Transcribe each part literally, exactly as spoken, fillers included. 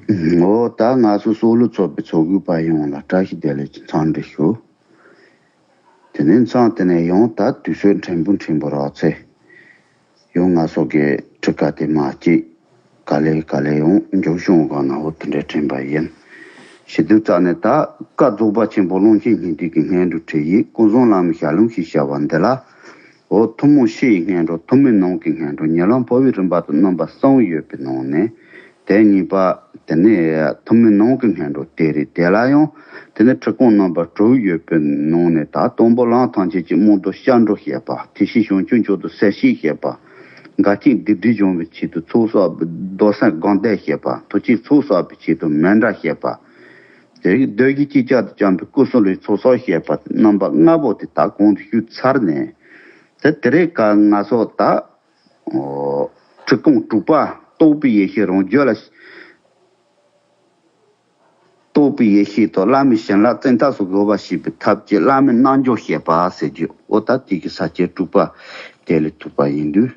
འོ་ད་ང་ཚོ་སྲོག་བླུ་ཚོགས་པའི་ཚོགས་གུས་པ་ཡོངས་ལ་བཀྲ་ཤིས་བདེ་ལེགས་ཀྱི་འཚམས་འདྲི་ཞུ། དེ་ནས་མཚམས་དེ་ནས་ཡང་ད་དུས་ཚོད་ཕྲན་བུ་ཕྲན་བུ་རག་ཚེ། ཡང་ང་ཚོ་གི་ཁྲི་ཀ་དེ་མ་གཅིག་ག་ལེ་ག་ལེ་ཡང་མཇུག་བྱུང་ག་ན་འོ་དེ་འདྲའི་དྲན་པ་ཡིན། ཞེ་དུས་རྩ་ནས་ད་བཀའ་རྫོགས་པ་ཆེན་པོ་ཀློང་ཆེན་སྙིང་ཐིག་གི་སྔོན་འགྲོ་ཁྲིད་ཡིག་ཀུན་བཟང་བླ་མའི་ཞལ་ལུང་ཞེས་བྱ་བ་འདི་ལ། འོ་ཐུན་མོང་ཕྱི་ཡི་སྔོན་འགྲོ་ཐུན་མིན་ནང་གི་སྔོན་འགྲོ་ཉེ་ལམ་འཕོ་བའི་རིམ་པ་དང་རྣམ་པ་གསུམ་ཡོད་པའི་ནང་ནས། དེ་གཉིས་པ། དེ་ནས་ཐུན་མིན་ནང་གི་སྔོན་འགྲོ་དེ་རེད། དེ་ལ་ཡང་དེ་ནས་ཁྲིད་སྐོང་རྣམ་པ་དྲུག་ཡོད་པའི་ནང་ནས་ད་དང་པོ་ལམ་ཐམས་ཅད་ཀྱི་རྨོངས་དུ་སྐྱབས་འགྲོ་བྱེད་པ། དེ་བཞིན་བྱང་ཆུབ་མཆོག་ཏུ་གསལ་བྱེད་བྱེད་པ། འགལ་རྐྱེན་སྡིག་སྒྲིབ་སྦྱོང་བའི་ཆེད་དུ་ཚོགས་བསགས་པའི་རྡོར་སེམས་སྒོམ་བཟླས་བྱེད་པ། ཐུགས་བསྐྱེད་ཚོགས་བསགས་པའི་ཆེད་དུ་མཎྜལ་བྱེད་པ། དེ་རིགས་བདུད་ཀྱི་ཅིག་ཅར་དུ་བཅོམ་པའི་སྐུ་གསུང་ལུས་ཚོགས་གསོག་བྱེད་པ་རྣམ་པ་ལྔ་པོ་དེ་དག་གོང་དུ་ཞུས་ཚར་ནས། དེ་དེ་རེས་ཀ་ང་ཚོ་ད། ཁྲིད་སྐོང་དྲུག་པ་རྟོགས་པའི་ཡེ་ཤེས་རང་རྒྱུད་ལ། རྟོགས་པའི་ཡེ་ཤེས་དང་བླ་མའི་བྱིན་རླབས་བཙན་ཐབས་སུ་དགོངས་པ་བཞེས་པའི་ཐབས་ཀྱིས་བླ་མའི་རྣལ་འབྱོར་བཤད་པ་ཟེར་རྒྱུ་འོ་ད་དེ་གི་ས་བཅད་དྲུག་པ་དེ་ལས་ཐུག་པ་ཡིན་དུས།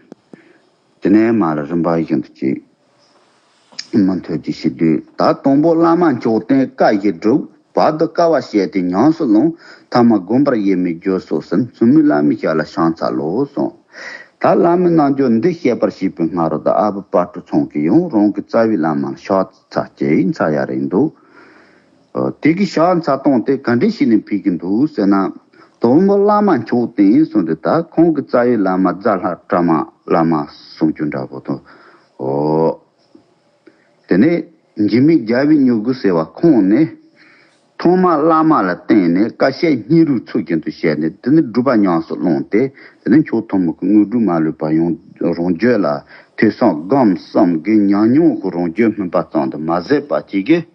དེ་ནས་མར་རིམ་པ་བཞིན་དུ་བྱས། མུ་མཐུད་ཀྱི་ཞུ་དུས་ད་དང་པོ་བླ་མ་མཆོག་བསྟེན་བཀའ་བཞིན་སྒྲུབ། བར་དུ་དཀའ་བ་སྤྱད་དེ་ཉམས་སུ་བླང་། ཐ་མ་དགོངས་པར་ཡེངས་མེད་རྒྱུད་སོགས་ཟིན། ཚུལ་མིན་བླ་མའི་ཞབས་ལ་ཕྱག་འཚལ་ལོ་གསུངས། ད་བླ་མའི་རྣལ་འབྱོར་འདི་བཤད་པར་བྱེད་པའི་སྔ་རོལ་ཏུ་ཨ་བུ་དཔལ་སྤྲུལ་ཚང་གིས་ཡང་རང་གི་རྩ་བའི་བླ་མ་ལ་ཕྱག་འཚལ་བྱས་འཚལ་ཡ་རེད་འདུག། ཨོ། དེ་གི་ཕྱག་འཚལ་སྟངས་དེ་ག་འདྲ་བྱས་ནས་ཕུལ་གྱི་འདུག་ཟེར་ན། དང་པོ་བླ་མ་མཆོག་བསྟེན་གསུངས་ཏེ་ད་ཁོང་གི་རྩ་བའི་བླ་མ་རྫ་ལྷ་བྲག་དམར་བླ་མ་གསུང་རྒྱུ་འདྲ་པོ་དང་། ཨོ། དེ་ནས་འཇིགས་མེད་རྒྱལ་བའི་མྱུ་གུ་ཟེར་བ་ཁོང་ནས། ཐོག་མར་བླ་མ་ལ་བསྟེན་ནས་བཀའ་བཤད་སྙིང་རུས་ཚུལ་བཞིན་དུ་བཤད་ནས་དེ་ནས་སྒྲུབ་པ་ཉམས་སུ་བླངས་ཏེ་དེ་ནས་མཆོག་ཐུན་མོང་གི་དངོས་གྲུབ་མ་ལུས་པ་ཡང་རང་རྒྱུད་ལ་ཐོས་བསམ་སྒོམ་གསུམ་གྱི་ཉམས་མྱོང་གི་རང་རྒྱུད་སྨིན་པ་ཙམ་དུ་མ་ཟད་པ་གཅིག་གིས།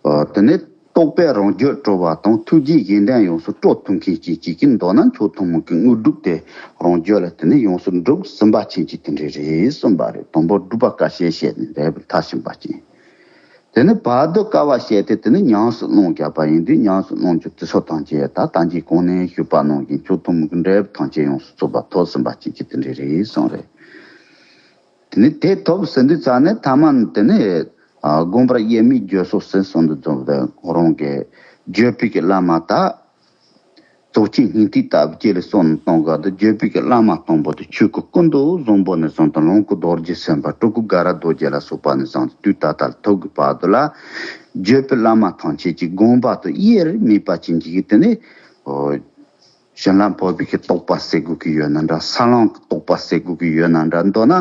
ཨ། དེ་ནས་རྟོགས་པས་རང་རྒྱུད་གྲོལ་བ་དང་ཐུགས་རྗེས་གཞན་དོན་ཡོངས་སུ་གྲོལ་ཐུབ་མཁན་ཅིག་གཅིག་གིས་མདོར་ན་མཆོག་ཐུན་མོང་གི་དངོས་གྲུབ་དེ་རང་རྒྱུད་ལ་དེ་ནས་ཡོངས་སུ་འགྲུབ་ཟིན་པ་ཅན་གྱི་དེ་འདྲ་རེད་གསུངས་པ་རེད། དང་པོ་སྒྲུབ་པ་དཀའ་བཤད་བཤད་ནས་འབྲས་བུ་མཐར་ཕྱིན་པ་ཅན། དེ་ནས་བར་དུ་དཀའ་བ་སྤྱད་དེ་དེ་ནས་ཉམས་སུ་བླངས་བརྒྱབ་པ་ཡིན་དུས་ཉམས་སུ་བླངས་རྒྱུ་དེ་ཚོ་ཐམས་ཅད་ད་ལྟ་གོང་ནས་ཞུས་པ་ནང་བཞིན་མཆོག་ཐུན་མོང་གི་འབྲས་བུ་ཐམས་ཅད་ཡོངས་སུ་རྫོགས་པ་ཐོབ་ཟིན་པ་ཅན་གྱི་དེ་འདྲ་རེད་གསུངས་རེད། དེ་ནས་དེ་ཐོབ་ཟིན་དུས་ཙ་ནས་ཐ་མ་ནི་དེ་ནས་ཨ། དགོངས་པར་ཡེངས་མེད་རྒྱུད་སོགས་ཟིན་གསུངས་འདུག་རྫོགས་པའི་རང་གི་བརྒྱུད་པའི་གི་བླ་མ་ད། རྫོགས་ཆེན་སྙིང་ཐིག་ལྟ་བུ་ཅིག་ལ་གསུངས་གཏོང་ག་འདུག། བརྒྱུད་པའི་གི་བླ་མ་དང་པོ་དེ་ཆོས་སྐུ་ཀུན་ཏུ་བཟང་པོ་ནས་བཟུང་སྟེ་ལོངས་སྐུ་རྡོ་རྗེ་སེམས་དཔའ་སྤྲུལ་སྐུ་དགའ་རབ་རྡོ་རྗེ་ལ་སོགས་པ་ནས་བཟུང་སྟེ་དུས་ད་ལྟར་ཐུག་གི་བར་དུ་ལ། བརྒྱུད་པའི་བླ་མ་ཐམས་ཅད་ཀྱི་དགོངས་པ་དང་དབྱེར་མེད་པ་ཅན་གྱི་དེ་ནས། ཨོ། བྱིན་རླབས་འཕོ་བའི་གི་རྟོགས་པ་སད་དགོས་ཀྱི་ཡོད་ན་འདྲ། ས་ལམ་གྱི་རྟོགས་པ་སད་དགོས་ཀྱི་ཡོད་ན་འདྲ། མདོར་ན་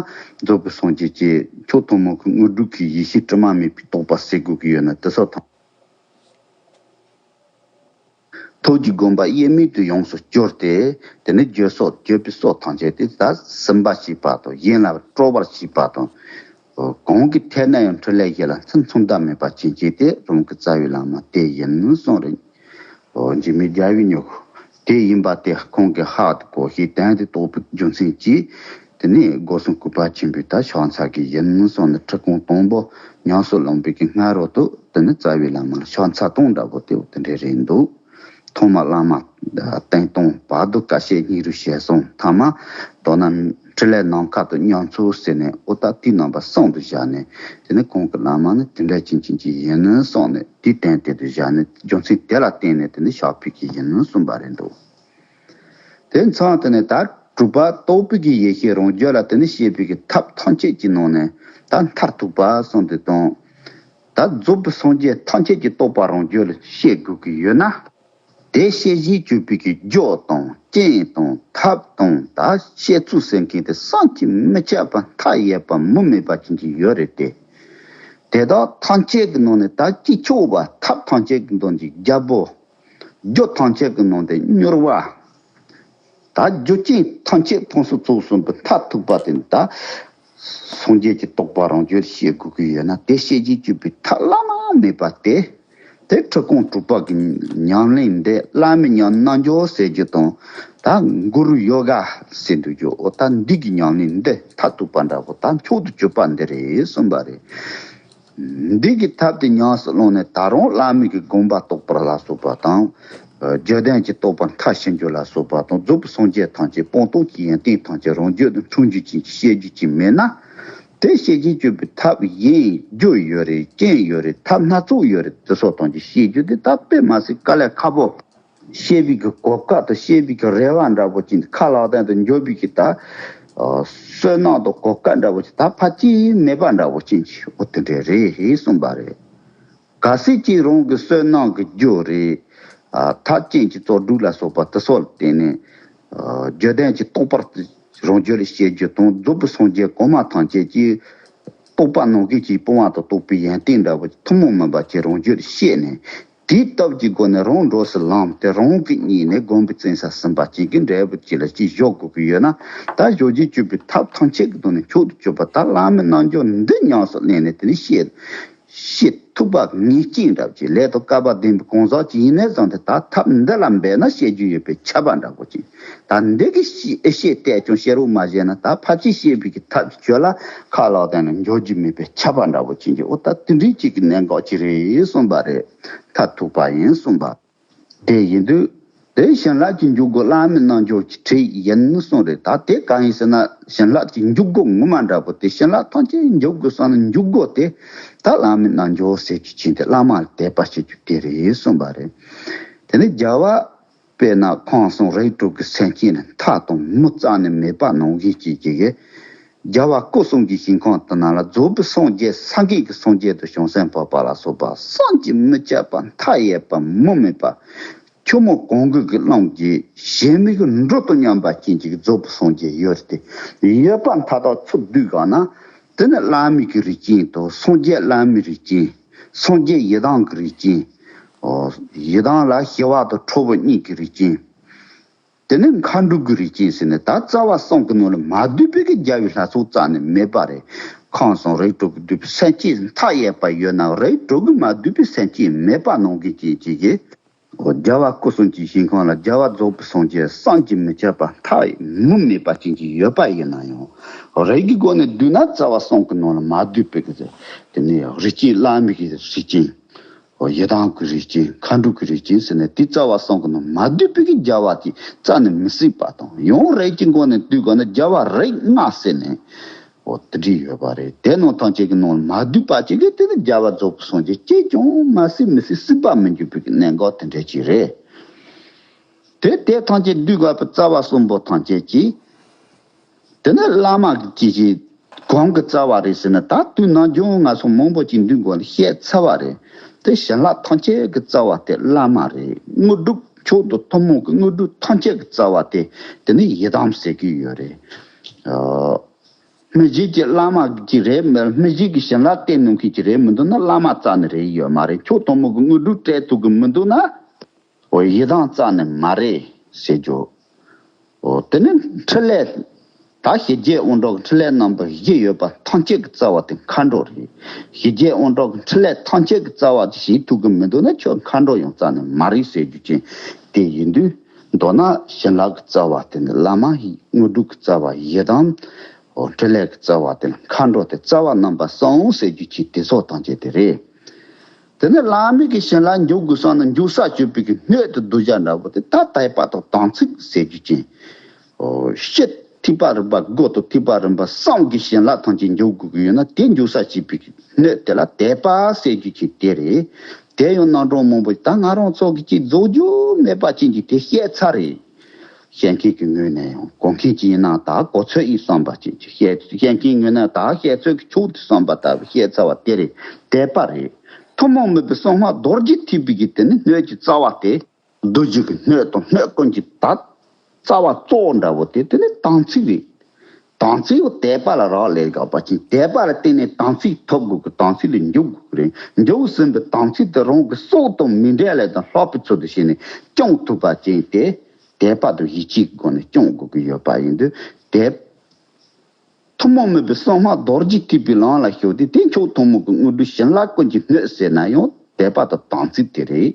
རྫོགས་པའི་སངས་རྒྱས་ཀྱི་མཆོག་ཐུན་མོང་གི་དངོས་གྲུབ་ཀྱི་ཡེ་ཤེས་དྲི་མ་མེད་པའི་རྟོགས་པ་སད་དགོས་ཀྱི་ཡོད་ན་དེ་སོགས་དང་། ཐུགས་ཀྱི་དགོངས་པ་དབྱེར་མེད་དུ་ཡོངས་སུ་གྱུར་ཏེ། དེ་ནས་བརྒྱུད་སོགས་བརྒྱུད་པའི་སྲོལ་ཐམས་ཅད་དེ་ད་ཟིན་པར་བྱེད་པ་དང་གཞན་ལ་སྤྲོད་པར་བྱེད་པ་དང་། གང་གི་ཐད་ན་ཡང་འཕྲིན་ལས་གཞན་ལ་མཚུན་མཚུན་ཟླ་མེད་པ་ཅན་གྱི་དེ་རང་གི་རྩ་བའི་བླ་མ་དེ་ཡིན་གསུངས་རེད། འཇིགས་མེད་རྒྱལ་བའི་མྱུ་གུ་དེ་ཡིན་པ་དེ་ཁོང་གིས་ཧ་གོ་ཤེས་དོན་དེ་རྟོགས་པའི་རྒྱུ་མཚན་གྱིས། དེ་ནས་སྒོ་གསུམ་གུས་པ་ཆེན་པོས་ད་ཕྱག་འཚལ་གྱི་ཡིན་གསུངས་ནས་ཁྲིད་སྐོང་དང་པོ་ཉམས་སུ་བླངས་པའི་གི་སྔ་རོལ་དུ་དེ་ནས་རྩ་བའི་བླ་མ་ལ་ཕྱག་འཚལ་སྟངས་འདྲ་པོ་དེ་དེ་འདྲ་རེད་འདུག། ཐོག་མར་བླ་མ་བསྟེན་སྟངས། བར་དུ་དཀའ་སྤྱད་སྙིང་རུས་བྱས་སོང་། ཐ་མ་མདོར་ན་འཕྲིན་ལས་ནམ་མཁའ་དང་མཉམ་ཚུལ་ཟེར་ནས་ཨོ་ད་དེའི་རྣམ་པ་གསུམ་དུ་བཞག་ནས་དེ་ནས་ཁོང་གི་བླ་མ་ནི་དེ་འདྲ་ཅན་ཅན་ཅིག་ཡིན་གསུངས་ནས་དེའི་སྟེང་དེ་དུ་བཞག་ནས་རྒྱུ་མཚན་དེ་ལ་བརྟེན་ནས་དེ་ནས་ཕྱག་ཕུལ་གྱི་ཡིན་གསུངས་པ་རེད་འདུག། དེ་མཚམས་དེ་ནས་ད་གྲུབ་པ་རྟོགས་པའི་གི་ཡེ་ཤེས་རང་རྒྱུད་ལ་དེ་ནས་སྐྱེས་པའི་གི་ཐབས་ཐམས་ཅད་ཀྱི་ནང་ནས་ད་མཐར་ཐུག་པ་གསུངས་དེ་དང་། ད་རྫོགས་པའི་སངས་རྒྱས་ཐམས་ཅད་ཀྱི་རྟོགས་པ་རང་རྒྱུད་ལ་སྐྱེ་དགོས་ཀྱི་ཡོད་ན། དེ་སྐྱེད་བྱེད་སྤྱོད་པའི་གི་རྒྱུ་དང་རྐྱེན་དང་ཐབས་དང་ད་བྱེད་ཚུལ་ཟེར་མཁན་དེ་བསམ་གྱིས་མི་ཁྱབ་པ་མཐའ་ཡས་པ་མུ་མེད་པ་ཅན་གྱི་ཡོད་རེད་དེ། དེ་དག་ཐམས་ཅད་ཀྱི་ནང་ནས་ད་ཅི་ཆོག་པ་ཐབས་ཐམས་ཅད་ཀྱི་མདུན་གྱི་རྒྱལ་པོ། རྒྱུ་ཐམས་ཅད་ཀྱི་ནང་དུ་མྱུར་བ། ད་རྒྱུ་རྐྱེན་ཐམས་ཅད་ཕུན་སུམ་ཚོགས་གསུམ་པའི་མཐར་ཐུག་པ་དེ་ནི་ད། སངས་རྒྱས་ཀྱི་རྟོགས་པ་རང་རྒྱུད་ཤེས་དགོས་ཀྱི་ཡོད་ན་དེ་ཤེས་བྱེད་སྤྱོད་པའི་ཐབས་བླ་ན་མེད་པ་སྟེ། དེ་ཁྲིད་སྐོང་དྲུག་པ་གི་ཉམས་ལེན་འདི་བླ་མའི་ཉམས་རྣལ་འབྱོར་ཟེར་རྒྱུ་དང་། ད་གུ་རུ་ཡོ་ག་ཟེར་འདུག་རྒྱུ་འོ་ད་འདི་གི་ཉམས་ལེན་འདི་མཐར་ཐུག་པ་འདྲ་པོ་ད་མཆོག་ཏུ་གྱུར་པ་འདི་རེད་གསུངས་པ་རེད། འདི་གི་ཐབས་དེ་ཉམས་སུ་བླངས་ནས་ད་རུང་བླ་མའི་གི་དགོངས་པ་རྟོགས་པ་ལ་སོགས་པ་དང་། རྒྱུད་ལྡན་གྱི་རྟོགས་པ་མཐར་ཕྱིན་རྒྱུ་ལ་སོགས་པ་དང་རྫོགས་པའི་སངས་རྒྱས་ཐམས་ཅད་སྤངས་རྟོགས་ཀྱི་ཡོན་ཏན་ཐམས་ཅད་རང་རྒྱུད་དུ་འཁྲུངས་རྒྱུ་ཅན་གྱི་ཤེས་རྒྱུ་ཅན་མེད་ན། དེ་བཤད་རྒྱུ་བཅོས་པའི་ཐབས་ཡིན་རྒྱུ་ཡོད་རེད། རྐྱེན་ཡོད་རེད། ཐབས་སྣ་ཚོགས་ཡོད་རེད། དེ་སོགས་དང་གི་བཤད་རྒྱུ་དེ་ད་དཔེ་མ་སྲིད་དཀའ་ལས་ཁག་པོ། བཤད་པའི་གི་གོ་སྐབས་དང་བཤད་པའི་གི་རེ་བ་འདྲ་པོ་ཅིག་ཁ་ལག་སྟེང་དུ་འཇོག་པའི་གི་ད་བསོད་ནམས་དང་གོ་སྐབས་འདྲ་པོ་ཅིག་ད་ཕལ་ཆེར་མེད་པ་འདྲ་པོ་ཅིག་ཅིག་འོ་དེ་འདྲ་རེད་ཧེ་གསུངས་པ་རེད། གལ་སྲིད་ཅིག་རང་གི་བསོད་ནམས་ཀྱི་རྒྱུ་རེད། ཐབས་ཅན་གྱི་བཙོག་སྒྲུག་ལ་སོགས་པ་དེ་སོགས་ལ་བརྟེན་ནས། རྒྱུ་ལྡན་གྱི་རྟོགས་པར་རང་རྒྱུད་ལ་བཤད་རྒྱུ་དང་། རྫོགས་པའི་སངས་རྒྱས་གོང་མ་ཐམས་ཅད་ཀྱིས་རྟོགས་པ་ནམ་མཁའི་ཆར་སྤང་བ་དང་རྟོགས་པའི་ཡོན་ཏན་འདྲ་བོ་ཐུན་མོང་མིན་པ་ཅིག་རང་རྒྱུད་ལ་བཤད་ནས། དེའི་སྟོབས་ཀྱི་སྒོ་ནས་རང་འགྲོ་སའི་ལམ་དེ་རང་གིས་རྙེད་ནས་སྒོམ་པའི་བཙན་ས་ཟིན་པ་ཅན་གྱི་འབྲས་བུ་ཅིག་ལ་ཅིག་འཇོག་དགོས་ཀྱི་ཡོད་ན། ད་བྱ་རྒྱུ་བཅོས་པའི་ཐབས་ཐམས་ཅད་ཀྱི་སྒོ་ནས་མཆོག་ཏུ་གྱུར་པ་ད་བླ་མའི་རྣལ་འབྱོར་འདི་ཉམས་སུ་ལེན་ནས་དེ་ནས་བཤད། བཤད་ཐུབ་པ་ངེས་ཅན་འདྲ་བོ་ཅིག་ལས་དང་སྐལ་པ་ལྡན་པའི་གང་ཟག་ཅིག་ཡིན་ནས་བཟུང་སྟེ། ད་ཐབས་འདི་ལ་འབད་ན་བཤད་རྒྱུ་ཡོད་པའི་ཁྱབ་པ་འདྲ་པོ་ཅིག་ད་འདི་གི་བཤད་བཤད་བལྟས་ཀྱང་བཤད་རོགས་མ་བྱས་ན། ད་ཕལ་ཆེར་བཤད་པའི་གི་ཐབས་ཀྱི་ཆོས་ལ་ཁ་ལག་སྟེང་ལ་འཇོག་རྒྱུ་མེད་པའི་ཁྱབ་པ་འདྲ་པོ་ཅིག་གི་འོ་ད་དེ་འདྲའི་ཅིག་གི་གནད་འགག་ཅིག་རེད་གསུངས་པ་རེད། མཐར་ཐུག་པ་ཡིན་གསུངས་པ། དེ་ཡིན་དུས་དེ་བྱིན་རླབས་ཀྱི་འཇུག་སྒོ་བླ་མའི་རྣལ་འབྱོར་གྱི་ཁྲིད་ཡིན་གསུངས་རེད། ད་དེ་གང་ཡིན་ཟེར་ན། བྱིན་རླབས་ཀྱི་འཇུག་སྒོ་ངོ་མ་འདྲ་པོ་དེ། བྱིན་རླབས་ཐམས་ཅད་འཇུག་དགོས་བསམ་ན་འཇུག་སྒོ་དེ་ད་བླ་མའི་རྣལ་འབྱོར་ཟེར་རྒྱུ་ཅིག་དེ་བླ་མ་ལ་དད་པ་བྱེད་རྒྱུ་དེ་རེད་གསུངས་པ་རེད། དེ་ནས་རྒྱལ་བ། དཔེར་ན་ཁམས་གསུམ་རིགས་དྲུག་གི་སེམས་ཅན་ནི་མཐའ་དང་མུ་རྩ་ནས་མེད་པ་ནང་བཞིན་བྱེད་ཀྱི། རྒྱལ་བ་སྐུ་གསུམ་གྱི་ཞིང་ཁམས་དེ་ན་ལ་རྫོགས་པའི་སངས་རྒྱས་སངས་རྒྱས་ཀྱི་སངས་རྒྱས་དང་བྱང་སེམས་འཕགས་པ་ལ་སོགས་པ་བསམ་གྱིས་མི་ཁྱབ་པ་མཐའ་ཡས་པ་མུ་མེད་པ། ཆོས་མང་གང་གི་གི་ཀློང་གི་གཞལ་མེད་ཀྱི་འབྲུ་དང་མཉམ་པ་ཅན་གྱི་རྫོགས་པའི་སངས་རྒྱས་ཡོད་དེ། ཡོད་པ་མཐའ་དག་ཚུར་བསྡུས་ག་ན། དེ་ནི་བླ་མའི་གི་རིགས་ཅན་དང་། སངས་རྒྱས་བླ་མའི་རིགས་ཅན། སངས་རྒྱས་ཡི་དམ་གྱི་རིགས་ཅན། ཨོ། ཡི་དམ་ལ་ཞི་བ་དང་ཁྲོ་བོ་གཉིས་ཀྱི་རིགས་ཅན། དེ་ནས་མཁའ་འགྲོ་གི་རིགས་ཅན་ཟེར་ནས། ད་རྩ་བ་གསུམ་གྱི་ནང་ལ་མ་བསྡུས་པའི་གི་རྒྱལ་བའི་ལྷ་ཚོགས་རྩ་ནས་མེད་པ་རེད། ཁམས་གསུམ་རིགས་དྲུག་གིས་བསྡུས་པའི་སེམས་ཅན་མཐའ་ཡས་པ་ཡོད་ན། རིགས་དྲུག་གིས་མ་བསྡུས་པའི་སེམས་ཅན་མེད་པ་ནང་བཞིན་བྱེད་ཀྱི། རྒྱལ་བ་སྐུ་གསུམ་གྱི་ཞིང་ཁམས་ལ་རྒྱལ་བ་རྫོགས་པའི་སངས་རྒྱས་བསམ་གྱིས་མི་ཁྱབ་པ་མཐའ་མུ་མེད་པ་ཅན་གྱི་ཡོད་པ་ཡིན་ན་ཡང་། རིགས་ཀྱི་སྒོ་ནས་བསྡུས་ན་རྩ་བ་གསུམ་གྱི་ནང་ལ་མ་བསྡུས་པའི་གི་ཟེར། དེ་ནས་རིགས་ཅན་བླ་མའི་གི་རིགས་ཅན། ཡི་དམ་གྱི་རིགས་ཅན། མཁའ་འགྲོ་གི་རིགས་ཅན་ཟེར་ནས་དེ་རྩ་བ་གསུམ་གྱི་ནང་མ་བསྡུས་པའི་གི་རྒྱལ་བ་དེ་རྩ་ནས་མི་སྲིད་པ་དང་། ཡང་རིགས་ཀྱི་སྒོ་ནས་བསྡུས་དགོས་ན་རྒྱལ་བ་རིགས་ལྔ་ཟེར་ནས། འོ་དེ་འདྲ་ཡོད་པ་རེད། དེ་རྣམས་ཐམས་ཅད་ཀྱི་ནང་ལ་མ་བསྡུས་པ་ཅིག་གིས་དེ་ནི་རྒྱལ་བ་རྫོགས་པའི་སངས་རྒྱས་གཅིག་ཀྱང་མ་སྲིད་མི་སྲིད། སྲིད་པ་མི་འགྱུར་བའི་གནད་འགག་དེ་འདྲ་ཅིག་རེད། དེ་དེ་ཐམས་ཅད་བསྡུས་དགོས་པའི་རྩ་བ་གསུམ་པོ་ཐམས་ཅད་ཀྱིས། དེ་ནི་བླ་མ་གི་ཅི་ཞིག་གང་གི་རྩ་བ་རེད་ཟེར་ན། ད་དུས་ནམ་རྒྱུན་ང་ཚོ་མང་པོ་ཅིག་འདུས་སྒོ་ལ་བཤད་ཚར་བ་རེད། དེ་བྱིན་རླབས་ཐམས་ཅད་ཀྱི་རྩ་བ་དེ་བླ་མ་རེད། དངོས་གྲུབ་མཆོག་ཏུ་ཐུན་མོང་གི་དངོས་གྲུབ་ཐམས་ཅད་ཀྱི་རྩ་བ་དེ་དེ་ནི་ཡི་དམ་ཟེར་གྱི་ཡོད་རེད། ཨ། མི་གཞན་གྱི་བླ་མ་གི་རེད་མི། མི་གཞན་གྱི་བྱིན་རླབས་བསྟེན་ནུས་མཁན་གྱི་རེད་མི་འདུག་ན། བླ་མ་རྩ་ནས་རེད་ཡོད་མ་རེད། མཆོག་ཐུན་མོང་གི་དངོས་གྲུབ་སྤྲད་ཐུབ་ཀྱི་མི་འདུག་ན། འོ་ཡི་དམ་རྩ་ནས་མ་རེད་ཟེར་རྒྱུ། འོ་དེ་ནི་འཕྲིན་ལས། ད་ཞི་རྒྱས་དབང་དྲག་གི་འཕྲིན་ལས་རྣམ་པ་བཞི་ཡོད་པ་ཐམས་ཅད་ཀྱི་རྩ་བ་དེ་མཁའ་འགྲོ་རེད། ཞི་རྒྱས་དབང་དྲག་གི་འཕྲིན་ལས་ཐམས་ཅད་ཀྱི་རྩ་བ་དེ་བྱེད་ཐུབ་ཀྱི་མི་འདུག་ན། ཁྱོད་མཁའ་འགྲོ་ཡང་རྩ་ནས་མ་རེད་ཟེར་རྒྱུ་ཅན་དེ་ཡིན་དུས། མདོར་ན་བྱིན་རླབས་ཀྱི་རྩ་བ་དེ་ནི་བླ་མ་ཡིན། དངོས་གྲུབ་ཀྱི་རྩ་བ་ཡི་དམ། འོ་འཕྲིན་ལས་ཀྱི་རྩ་བ་དེ་ནི་མཁའ་འགྲོ་སྟེ། རྩ་བ་རྣམ་པ་གསུམ་ཟེར་རྒྱུ་ཅན་དེ་ཚོ་ཐམས་ཅད་དེ་རེད། དེ་ནས་བླ་མའི་གི་བྱིན་རླབས་འཇུག་དགོས་བསམ་ན། འཇུག་ས་བཅོས་པའི་གི་སྣོད་དེ་གདུལ་བྱ་འདྲ་པོ་དེ་ད་དད་པ་དང་དམ་ཚིག་ཟེར་རྒྱུ་ཅན། ཨོ། སྤྱིར་ཐེག་པ་རིམ་པ་དགུ་དང་ཐེག་པ་རིམ་པ་གསུམ་གྱི་བྱིན་རླབས་ཐམས་ཅད་འཇུག་དགོས་ཀྱི་ཡོད་ན། དེ་འཇུག་ས་བཅོས་པའི་གི་སྣོད་དེ་ལ་དད་པ་ཟེར་རྒྱུ་ཅན་དེ་རེད། དེ་ཡང་རྣམ་གྲངས་མང་པོ་ཞིག་ད་ང་རང་ཚོ་གི་ཅིག་རྫོགས་རྒྱུ་མེད་པ་ཅན་གྱི་དེ་བཤད་ཚར་རེད། བཤད་མཁན་གྱི་ངོས་ནས་ཡང་། གོ་མཁན་ཅིག་ཡིན་ན་ད་གོ་ཚོད་ཡིན་བསམ་པ་ཅིག་བཤད། བཤད་མཁན་ངོས་ནས་ད་བཤད་ཚོད་ཀྱི་ཆོག་ཏུ་བསམ་པ་ལྟ་བུ་བཤད་ཚར་བ་དེ་རེད། དད་པ་རེད། ཐུན་མོང་མིན་པའི་སྲུང་མ་རྡོ་རྗེ་ཐེག་པའི་གི་དེ་ནི་སྣོད་ཀྱི་རྩ་བ་དེ། རྡོ་རྗེ་གི་སྣོད་དང་སྣོད་ཀུན་གྱི་ད་རྩ་བ་གཙོ་བོ་འདྲ་བོ་དེ་དེ་ནི་དམ་ཚིག་རེད། དམ་ཚིག་ཡང་དད་པ་ལ་རག་ལས་དགོས་པ་ཅིག་དད་པ་ལ་བརྟེན་ནས་དམ་ཚིག་ཐོབ་དགོས་ཀྱི། དམ་ཚིག་ལ་འཇུག་དགོས་ཀྱི་རེད། འཇུག་ཟིན་པའི་དམ་ཚིག་དེ་རང་གི་སྲོག་དང་མི་འབྲལ་ལས་དང་ལྷག་པའི་ཚུལ་དུ་བྱས་ནས་སྐྱོང་ཐུབ་པ་ཅན་དེ། དད་པ་དང་ཡིད་ཆེས་ཀྱི་སྒོ་ནས་སྐྱོང་དགོས་ཀྱི་ཡོད་པ་ཡིན་དུས། དད། ཐུན་མོང་མིན་པའི་སྲུང་མ་རྡོ་རྗེ་ཐེག་པའི་ལམ་ལ་ཞུགས་ཏེ། དེ་མཆོག་ཐུན་མོང་གི་དངོས་གྲུབ་བྱིན་རླབས་ཀུན་གྱི་སྣོད་ཟེར་ན་ཡང་དད་པ་དང་དམ་ཚིག་དེ་རེད།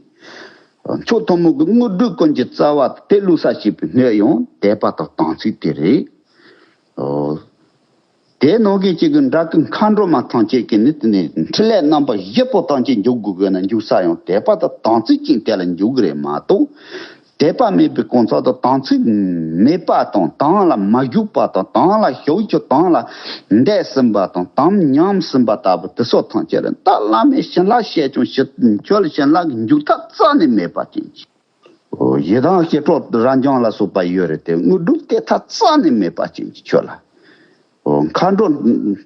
མཆོག་ཐུན་མོང་གི་དངོས་གྲུབ་ཀུན་གྱི་རྩ་བ་དེ་བླུགས་ས་བྱེད་པའི་སྣོད་ཡང་དད་པ་དང་དམ་ཚིག་དེ་རེད། ཨོ། དེ་ནང་གི་གཅིག་གི་འདྲ་སྐུ་མཁའ་འགྲོ་མ་ཐམས་ཅད་ཀྱི་ནི་དེ་ནི་འཕྲིན་ལས་རྣམ་པ་བཞི་པོ་ཐམས་ཅད་འཇུག་དགོས་དགོས་ན། འཇུག་ས་ཡང་དད་པ་དང་དམ་ཚིག་ཅན་དེ་ལ་འཇུག་གི་རེད་མ་གཏོགས། དད་པ་མེད་པའི་གང་ཟག་དང་དམ་ཚིག་མེད་པ་དང་དང་ལ་མ་ཞུགས་པ་དང་དང་ལ་ཞུགས་ཀྱང་དང་ལ་འདས་ཟིན་པ་དང་དམ་ཉམས་ཟིན་པ་ལྟ་བུ་དེ་ཚོ་ཐམས་ཅད་ལ་ད་བླ་མའི་བྱིན་རླབས་བཤད་ཀྱང་ཞི་ཁྱོད་ལ་བྱིན་རླབས་ཀྱི་འཇུག་ཐབས་རྩ་ནས་མེད་པ་ཅན་གྱི། ཡི་དམ་ཞི་ཁྲོ་རབ་འབྱམས་ལ་སོགས་པ་ཡོད་རེད་དེ་དངོས་གྲུབ་སྟེར་ཐབས་རྩ་ནས་མེད་པ་ཅན་གྱི་ཁྱོད་ལ། མཁའ་འགྲོ་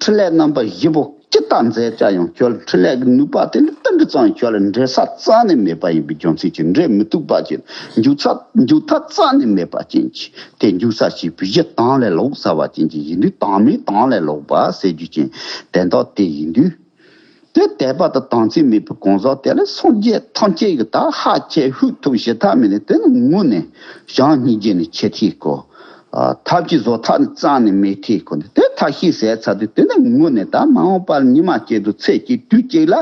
འཕྲིན་ལས་རྣམ་པ་བཞི་པོ་ཅི་ལྟར་མཛད་ཀྱང་ཁྱོད་ལ་འཕྲིན་ལས་ཀྱི་ནུས་པ་དེ་ནི་ཏིལ་འབྲུ་ཙམ་ཁྱོད་ལ་འགྲན་ས་རྩ་ནས་མེད་པ་ཡིན་པའི་རྒྱུ་མཚན་གྱིས་འགྲན་མི་ཐུབ་པ་ཅིག་འཇུག་ས་འཇུག་ཐབས་རྩ་ནས་མེད་པ་ཅན་གྱི་དེ་འཇུག་ས་ཞེས་པའི་གཞི་དང་ལས་ལོག་ཟེར་བ་ཅན་གྱི་ཡིན་དུས་དང་མིན་དང་ལས་ལོག་པ་ཟེར་རྒྱུ་ཅན་དོན་དག་དེ་ཡིན་དུས། དེ་དད་པ་དང་དམ་ཚིག་མེད་པའི་གང་ཟག་དེ་ལ་སངས་རྒྱས་ཐམས་ཅད་ཀྱི་ད་ཧ་ཅེ་ཧུད་ཐུབ་ཞི་ཐབས་མེད་ནས་དེ་ནི་ངུ་ནས་བྱང་སྙིང་རྗེ་ནས་ཆེ་ཐིག་གོ། ཐབས་ཀྱི་བཟོ་ཐབས་ནི་རྩ་ནས་མེད་ཐིག་གོ་ནས་དེ་ཐབས་ཤེས་ཟད་ཚར་དུས་དེ་ནི་ངུ་ནས་ད་མ་འོངས་པར་ཉི་མ་གཅིག་ཏུ་ཚེ་གཅིག་དུས་གཅིག་ལ་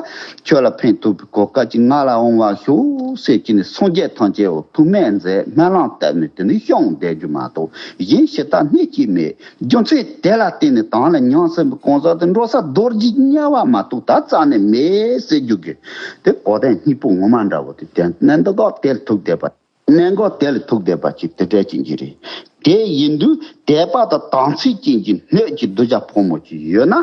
ཁྱོད་ལ་ཕན་ཐོགས་པའི་གོ་སྐབས་ཀྱི་ང་ལ་འོང་བ་ཤོག་ཟེར་གྱི་ནས་སངས་རྒྱས་ཐམས་ཅད་འོ་ཐུགས་སྨོན་མཛད་སྨོན་ལམ་བཏབ་ནས་དེ་ནི་ཤོང་བསྡད་རྒྱུ་མ་གཏོགས་གཞན་ཞི་ཐབས་སྣེ་གཅིག་མེད། རྒྱུ་མཚན་དེ་ལ་བརྟེན་ནས་དང་ལ་ཉམས་སུ་མི་གང་ཟག་དེ་འགྲོ་ས་རྡོ་རྗེ་དམྱལ་བ་མ་གཏོགས་ད་རྩ་ནས་མེད་ཟེར་རྒྱུ་གི་དེ་གོ་དོན་སྙིང་པོ་ངོ་མ་འདྲ་བོ་དེ་དོན་གནད་འདི་གོ་དེ་ལ་ཐུག་བསྡད་པ་གནད་འགག་དེ་ལ་ཐུག་བསྡད་པ་ཅིག་དེ་འདྲ་ཅིག་གི་རེད། དེ་ཡིན་དུས་དད་པ་དང་དམ་ཚིག་ཅན་གྱི་སྣོད་ཀྱི་གདུལ་བྱ་ཕོ་མོ་ཅིག་ཡོད་ན།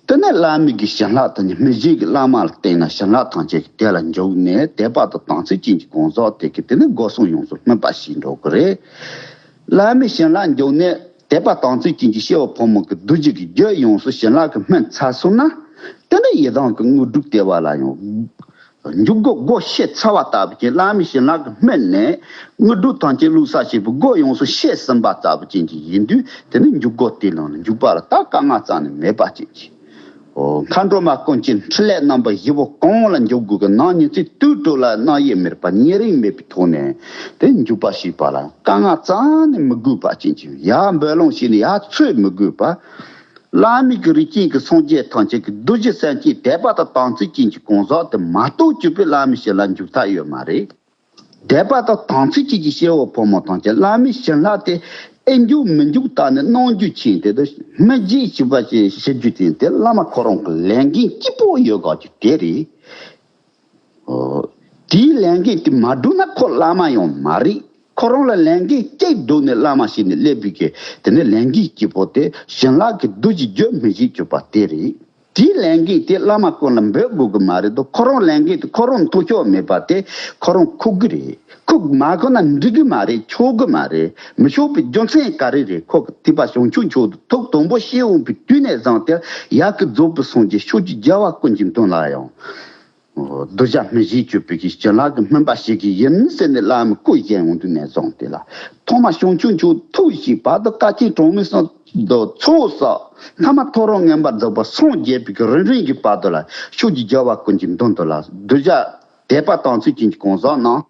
དེ་ནས་བླ་མའི་གི་བྱིན་རླབས་དང་མི་གཞན་གྱི་བླ་མ་ལ་བརྟེན་ནས་བྱིན་རླབས་ཐམས་ཅད་ཀྱི་དེ་ལ་འཇུག་ནས་དད་པ་དང་དམ་ཚིག་ཅན་གྱི་གང་ཟག་དེ་གི་དེ་ནས་སྒོ་གསུམ་ཡོངས་སུ་སྨིན་པ་ཞིག་འགྲོ་གི་རེད། བླ་མའི་བྱིན་རླབས་འཇུག་ནས་དད་པ་དམ་ཚིག་ཅན་གྱི་སྐྱེ་བོ་ཕོ་མོ་གི་རྡོ་རྗེ་གི་རྒྱུད་ཡོངས་སུ་བྱིན་རླབས་ཀྱིས་སྨིན་ཚར་སོང་ན། དེ་ནས་ཡི་དམ་གྱི་དངོས་གྲུབ་སྟེར་བ་ལ་ཡང་། འཇུག་སྒོ་སྒོ་ཕྱེ་ཚར་བ་ལྟ་བུ་ཅན་བླ་མའི་བྱིན་རླབས་ཀྱིས་སྨིན་ནས་དངོས་གྲུབ་ཐམས་ཅད་བླུགས་ས་ཞེས་པའི་སྒོ་ཡོངས་སུ་ཕྱེ་ཟིན་པ་ལྟ་བུ་ཅན་གྱི་ཡིན་དུས་དེ་ནི་འཇུག་སྒོ་དེའི་ནང་ལ་འཇུག་པ་ལ་ད་དཀའ་ངལ་རྩ་ནས་མེད་པ་ཅན་གྱི། ཨོ། མཁའ་འགྲོ་མ་ཀུན་གྱི་འཕྲིན་ལས་རྣམ་པ་བཞི་པོ་གང་ལ་འཇུག་དགོས་ཀྱི་ནང་ཉིན་མཚན་དུས་དྲུག་ལ་རྣམ་དབྱེ་མེད་པ་ཉེ་རིང་མེད་པའི་ཐོག་ནས་དེ་འཇུག་པ་ཞེས་པ་ལ་དཀའ་ངལ་རྩ་ནས་མི་དགོས་པ་ཅན་གྱི་ཡར་འབད་ལོང་བྱས་ནས་ཡར་ཚོད་མི་དགོས་པ། བླ་མེད་ཀྱི་རིགས་ཅན་གྱི་སངས་རྒྱས་ཐམས་ཅད་ཀྱི་རྡོ་རྗེ་སེམས་ཅན་དད་པ་དང་དམ་ཚིག་ཅན་གྱི་གང་ཟག་དེ་མ་གཏོགས་གྱུར་པའི་བླ་མའི་བྱིན་རླབས་འཇུག་ཐབས་ཡོད་མ་རེད། དད་པ་དང་དམ་ཚིག་ཅན་གྱི་སྐྱེ་བོ་ཕོ་མོ་ཐམས་ཅད་བླ་མའི་བྱིན་རླབས་དེ་ཨེ་འཇུག་མི་འཇུག་ལྟ་ནས་གནང་རྒྱུ་ཅན་དེ་དང་མི་འཇིགས་ཞུ་བ་ཞེས་ཞུ་རྒྱུ་ཅན་དེ་བླ་མ་ཁོ་རང་གི་ལས་འགན་གཅིག་པོ་ཡོད་དགོས་ཀྱི་དེ་རེད། ཨོ། དེའི་ལས་འགན་དེ་མ་བསྒྲུབས་ན་ཁོ་བླ་མ་ཡང་མ་རེད། ཁོ་རང་ལ་ལས་འགན་གཅིག་བསྒྲུབས་ནས་བླ་མ་བྱས་ནས་སླེབས་པའི་གི་དེ་ནི་ལས་འགན་གཅིག་པོ་དེ་བྱིན་རླབས་ཀྱི་རྡོ་རྗེ་རྒྱུད་མི་བཞེས་གྱུར་པ་དེ་རེད། དེའི་ལས་འགན་དེ་བླ་མ་ཀུན་ལ་འབོད་དགོས་ཀྱི་མ་རེད་དོ། ཁོ་རང་ལས་འགན་དེ་ཁོ་རང་མཐོ་ཤོས་མེད་པ་དེ་ཁོ་རང་ཁུག་གི་རེད། ཁུག་མ་ཁུག་ན་འགྲིག་གི་མ་རེད། ཆོག་གི་མ་རེད། མི་ཆོག་པའི་རྒྱུ་མཚན་ག་རེ་རེད། ཁོ་གི་ཐེག་པ་བྱང་ཆུབ་མཆོག་ཏུ་ཐུགས་དང་པོ་བྱེད་འོང་པའི་དུས་ནས་བཟུང་སྟེ་ཡ་གི་རྫོགས་པའི་སངས་རྒྱས་ཕྱོགས་ཀྱི་རྒྱལ་བ་ཀུན་གྱི་མདུན་ལ་ཡང་། གདུལ་བྱ་སྨིན་བྱེད་སྤྱོད་པའི་གི་བྱིན་རླབས་ཀྱི་སྨིན་པ་ཞིག་གི་ཡིན་ཟེར་ནས་བླ་མའི་སྐུ་བཞེངས་འོང་དུས་ནས་བཟུང་སྟེ་ལ། ཐོག་མ་བྱང་ཆུབ་མཆོག་ཐུགས་བཞེས་བར་དུ་དཀའ་སྤྱད་གྲངས་མེད་གསུམ་དུ་ཚོགས་བསགས། ཐ་མ་ཐོ་རངས་མངོན་པར་རྫོགས་པར་སངས་རྒྱས་པའི་གི་རིམ་རིམ་གྱི་བར་དུ་ལ་ཕྱོགས་ཀྱི་རྒྱལ་བ་ཀུན་གྱི་མདུན་དུ་ལ་གདུལ་བྱ་དད་པ་དམ་ཚིག་ཅན་གྱི་གང་ཟག་རྣམས།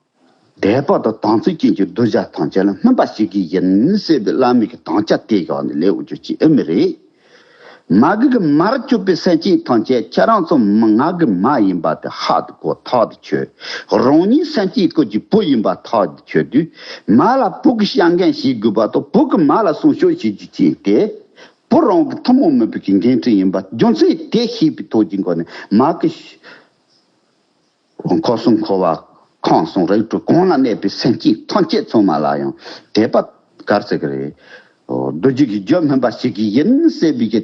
དད་པ་དང་དམ་ཚིག་ཅན་གྱི་གདུལ་བྱ་ཐམས་ཅད་ལ་སྨིན་པ་ཞིག་གི་ཡིན་ཟེར་བའི་བླ་མའི་གི་དམ་བཅའ་དེ་བཞག་ནས་ལས་འོ་ཅོག་ཅིག་ཨེ་མི་རེད། མ་གི་གི་མར་གྱུར་པའི་སེམས་ཅན་ཐམས་ཅད་ཁྱེད་རང་ཚོ་ང་གི་མ་ཡིན་པ་དེ་ཧ་དུ་གོ་ཐག་ཏུ་ཆོད། རང་ཉིད་སེམས་ཅན་ཀུན་གྱི་བུ་ཡིན་པ་ཐག་ཏུ་ཆོད་དུས། མ་ལ་བུ་གི་བྱ་འགན་བྱེད་དགོས་པ་དང་བུ་གི་མ་ལ་སྲུང་སྐྱོབ་བྱེད་རྒྱུ་ཅན་དེ། བུ་རང་གི་ཐུན་མོང་མིན་པའི་གི་འགན་འཁྲི་ཡིན་པ་རྒྱུ་མཚན་དེ་ཤེས་པའི་ཐོག་གི་སྒོ་ནས་མ་གི། འཁོར་གསུམ་འཁོར་བ་ཁམས་གསུམ་རིགས་དྲུག་གང་ལ་གནས་པའི་སེམས་ཅན་ཐམས་ཅད་ཚང་མ་ལ་ཡང་དད་པ་ག་རེ་ཟེར་གི་རེད། རྡོ་རྗེ་གི་རྒྱུད་སྨིན་པ་ཞིག་གི་ཡིན་ཟེར་བའི་གི་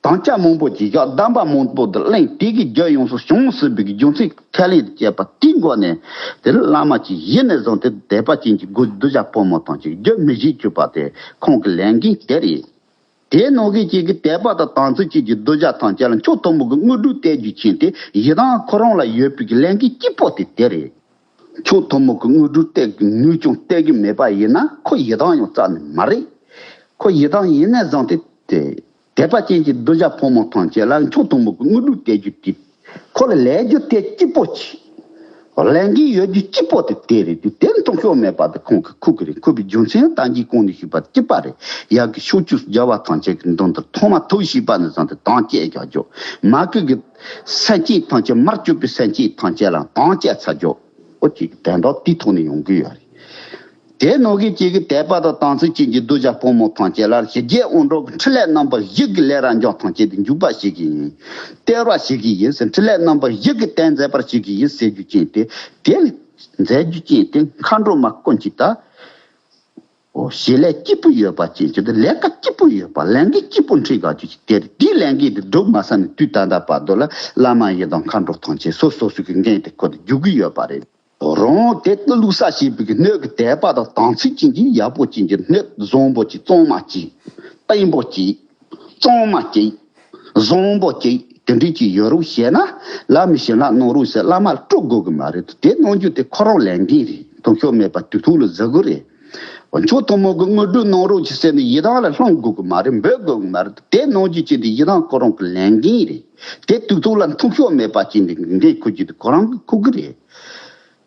དམ་བཅའ་མང་པོ་ཅིག་བཞག་གདམས་པ་མང་པོ་དུ་གླེང་དེ་གི་རྒྱུད་ཡོངས་སུ་བྱུང་ཟིན་པའི་གི་རྒྱུ་མཚན་ཁས་ལེན་དུ་བྱས་པ་དེའི་སྒོ་ནས་དེ་ནི་བླ་མ་ཅིག་ཡིན་ནས་བཟུང་སྟེ་དད་པ་ཅན་གྱི་གདུལ་བྱ་ཕོ་མོ་ཐམས་ཅད་རྒྱུད་མི་བཞེས་གྱུར་པ་དེ་ཁོང་གི་ལས་འགན་དེ་རེད། དེ་ནང་བཞིན་གཅིག་གི་དད་པ་དང་དམ་ཚིག་ཅན་གྱི་གདུལ་བྱ་ཐམས་ཅད་ལ་མཆོག་ཐུན་མོང་གི་དངོས་གྲུབ་སྟེར་རྒྱུ་ཅན་དེ་ཡི་དམ་ཁོ་རང་ལ་ཡོད་པའི་གི་ལས་འགན་གཅིག་པོ་དེ་དེ་རེད། མཆོག་ཐུན་མོང་གི་དངོས་གྲུབ་སྟེར་གི་ནུས་ཀྱང་སྟེར་གི་མེད་པ་ཡིན་ན་ཁོ་ཡི་དམ་ཡང་རྩ་ནས་མ་རེད། ཁོ་ཡི་དམ་ཡིན་ནས་བཟུང་སྟེ་དེ་དད་པ་ཅན་གྱི་གདུལ་བྱ་ཕོ་མོ་ཐམས་ཅད་ལ་མཆོག་ཐུན་མོང་གི་དངོས་གྲུབ་སྟེར་རྒྱུ་དེ། ཁོ་ལ་ལས་རྒྱུ་དེ་གཅིག་པོ་གཅིག་ལས་འགན་ཡོད་རྒྱུ་གཅིག་པོ་དེ་དེ་རེད་དེ་དེ་མཐོང་ཤོར་མེད་པ་དེ་ཁོང་གི་ཁུག་གི་རེད། ཁུག་པའི་རྒྱུ་མཚན་ད་གིན་གོང་ནས་ཞུས་པ་གཅིག་པ་རེད། ཡ་གི་ཕྱོགས་བཅུའི་རྒྱལ་བ་ཐམས་ཅད་ཀྱི་མདུན་དུ་ཐོག་མ་ཐུགས་བཞེས་པ་ནས་བཟུང་སྟེ་དམ་བཅའ་རྒྱག་རྒྱུ། མ་གི་གི་སེམས་ཅན་ཐམས་ཅད་མར་གྱུར་པའི་སེམས་ཅན་ཐམས་ཅད་ལ་དམ་བཅའ་ཚར་རྒྱུ། ཨོ་ཅིག་དོན་དག་དེའི་ཐོག་ནས་ཡོང་གི་ཡོད་རེད། དེ་ནང་བཞིན་གཅིག་གི་དད་པ་དང་དམ་ཚིག་ཅན་གྱི་གདུལ་བྱ་ཕོ་མོ་ཐམས་ཅད་ལ་ཞི་རྒྱས་དབང་དྲག་གི་འཕྲིན་ལས་རྣམ་པ་བཞི་གི་ལས་རབ་འབྱམས་ཐམས་ཅད་དེ་འཇུག་པ་ཞིག་གི་ཡིན། སྟེར་བ་ཞིག་གི་ཡིན་ཟེར། འཕྲིན་ལས་རྣམ་པ་བཞི་གི་དོན་མཛད་པ་ཞིག་གི་ཡིན་ཟེར་རྒྱུ་ཅན་དེ་དེ་ལ་ མཛད་རྒྱུ་ཅན་དེ་མཁའ་འགྲོ་མ་ཀུན་གྱིས་ད། ཨོ་བྱེད་ལས་སྐྱིད་པོ་ཡོད་པ་ཅན་གྱི་དེ་ལས་ཀ་སྐྱིད་པོ་ཡོད་པ་ལས་འགན་སྐྱིད་པོ་འཁྲི་ག་ཅིག་དེར་དེའི་ལས་འགན་དེ་སྒྲུབ་མ་ས་ནས་དུས་ད་ལྟ་བར་དུ་ལ་བླ་མ་ཡི་དམ་མཁའ་འགྲོ་ཐམས་ཅད་སོ་སོ་སོ་གི་འགན་དེ་ཁུར་ཏེ་རྒྱུག་གི་ཡོད་པ་རེད། རང་དེ་ལྟ་ལུགས་ས་ཞེས་པའི་གི་སྣོད་ཀྱི་དད་པ་དང་དམ་ཚིག་ཅན་གྱི་ཡག་པོ་ཅན་གྱི་སྣོད་བཟང་པོ་ཅིག་གཙང་མ་ཅིག་བརྟན་པོ་ཅིག་གཙང་མ་ཅིག་བཟང་པོ་ཅིག་དེ་འདྲ་ཅིག་ཡོད་རོགས་བྱས་ན་བླ་མའི་བྱིན་རླབས་གནང་རོགས་ཟེར་བླ་མ་ལ་སྤྲོ་དགོས་གི་མ་རེད། དེ་གནང་རྒྱུ་དེ་ཁོ་རང་ལས་འགན་རེད། མཐོང་ཆོས་མེད་པ་དུས་ཐོག་ལ་བཟོ་དགོས་རེད། འོ་མཆོག་ཐུན་མོང་གི་དངོས་གྲུབ་གནང་རོགས་ཅིག་ཟེར་ནས་ཡི་དམ་ལ་སློང་དགོས་གི་མ་རེད། འབོད་དགོས་གི་མ་རེད། དེ་གནང་རྒྱུ་ཅིག་དེ་ཡི་དམ་ཁོ་རང་གི་ལས་འགན་རེད། དེ་དུས་ཐོག་ལ་མཐོང་ཆོས་མེད་པ་ཅིག་འདི་འགན་འཁུར་རྒྱུ་དེ་ཁོ་རང་གི་ཁུར་གི་རེད།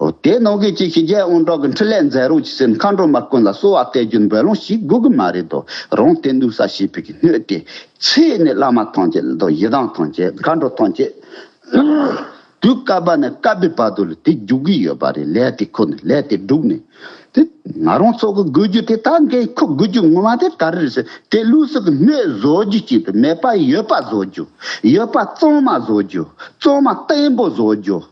འོ་དེ་ནང་གི་ཅིག་ཞི་རྒྱས་དབང་དྲག་གི་འཕྲིན་ལས་མཛད་རོགས་ཅིག་ཟེར་ནས་མཁའ་འགྲོ་མ་ཀུན་ལ་གསོལ་བ་བཏབ་རྒྱུ་འབོད་སློང་བྱེད་དགོས་གི་མ་རེད་དོ། རང་དེ་འདུག་ས་ཞེས་པའི་གི་སྣོད་དེ་ཚེ་ནས་བླ་མ་ཐམས་ཅད་དང་ཡི་དམ་ཐམས་ཅད་མཁའ་འགྲོ་ཐམས་ཅད་དུས་སྐབས་པ་ནས་སྐབས་པའི་བར་དུ་ལ་དེ་རྒྱུག་གི་ཡོད་པ་རེད། ལས་དེ་ཁུར་ནས་ལས་དེ་སྒྲུབ་ནས་དེ་ང་རང་ཚོ་གི་དགོས་རྒྱུ་དེ་ད་འགན་ཁུར་དགོས་རྒྱུ་ངོ་མ་དེ་ག་རེ་རེད་ཟེར་དེ་ལུགས་སུ་གི་སྣོད་བཟོ་རྒྱུ་ཅིག་དང་མེད་པ་ཡོད་པ་བཟོ་རྒྱུ་ཡོད་པ་གཙང་མ་བཟོ་རྒྱུ་གཙང་མ་བརྟན་པོ་བཟོ་རྒྱུ།